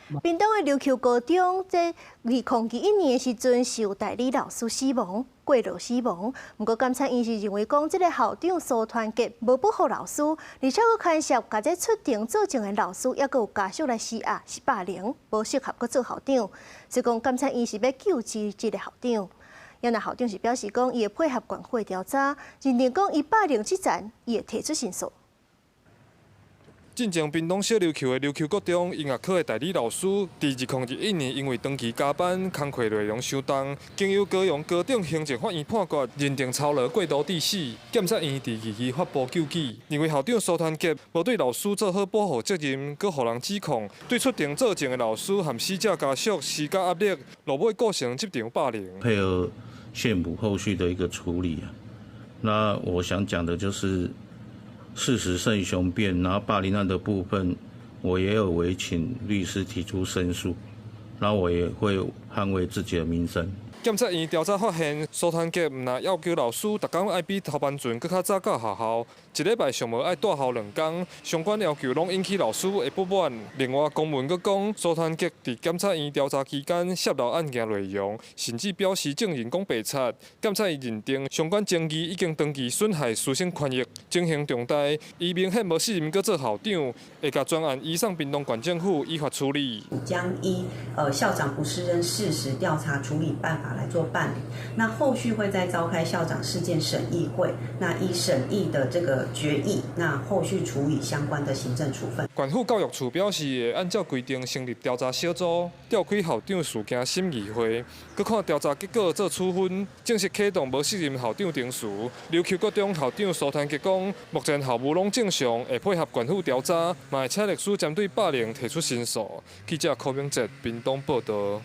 屏東的琉球高中，這2021年的時陣是有代理老師死亡、過勞死亡。毋過檢察院是認為講，這个校長蘇傳杰無保護老師，而且閣牽涉共這出庭作證的老師，猶閣有家屬來施壓，是霸凌，無適合閣做校長。所以講檢察院是欲究治這个校長。原來校長是表示講，伊會配合縣府的調查，認定講伊霸凌之前，伊會提出申訴。進前屏東小琉球的琉球國中音樂科的代理老師，佇2021年因為長期加班，工課內容傷重，經由高雄高等行政法院判決，認定操勞過度致死。檢察院佇二二發布究舉，認為校長蘇傳杰無對老師做好保護責任，閣予人指控對出庭作證的老師和死者家屬施加壓力，落尾構成職場霸凌。配合縣府後續的一個處理啊，那我想講的就是，事實勝雄辯，然後霸凌案的部分，我也有委請律師提出申訴，然後我也會捍衛自己的名聲。檢察院調查發現，蘇傳杰毋但要求老師逐工愛比頭班船閣較早到學校，一禮拜上無愛蹛校2工，相關要求攏引起老師的不滿。另外，公文閣講，蘇傳杰佇檢察院調查期間泄露案件內容，甚至表示證人講白賊。檢察院認定相關爭議已經長期損害師生權益，情形重大，伊明顯無適任閣做校長，會共專案移送屏東縣政府依法處理。將依校長不適任事實調查處理辦法來做辦理，那後續會再召開校長事件審議會，那依審議的這個決議，那後續處理相關的行政處分。縣府教育處表示，會按照規定成立調查小組，召開校長事件審議會，閣看調查結果做處分，正式啟動無適任校長程序。琉球國中校長蘇傳杰講，目前校務攏正常，會配合縣府調查，嘛會請律師針對霸凌提出申訴。記者柯明哲屏東報導。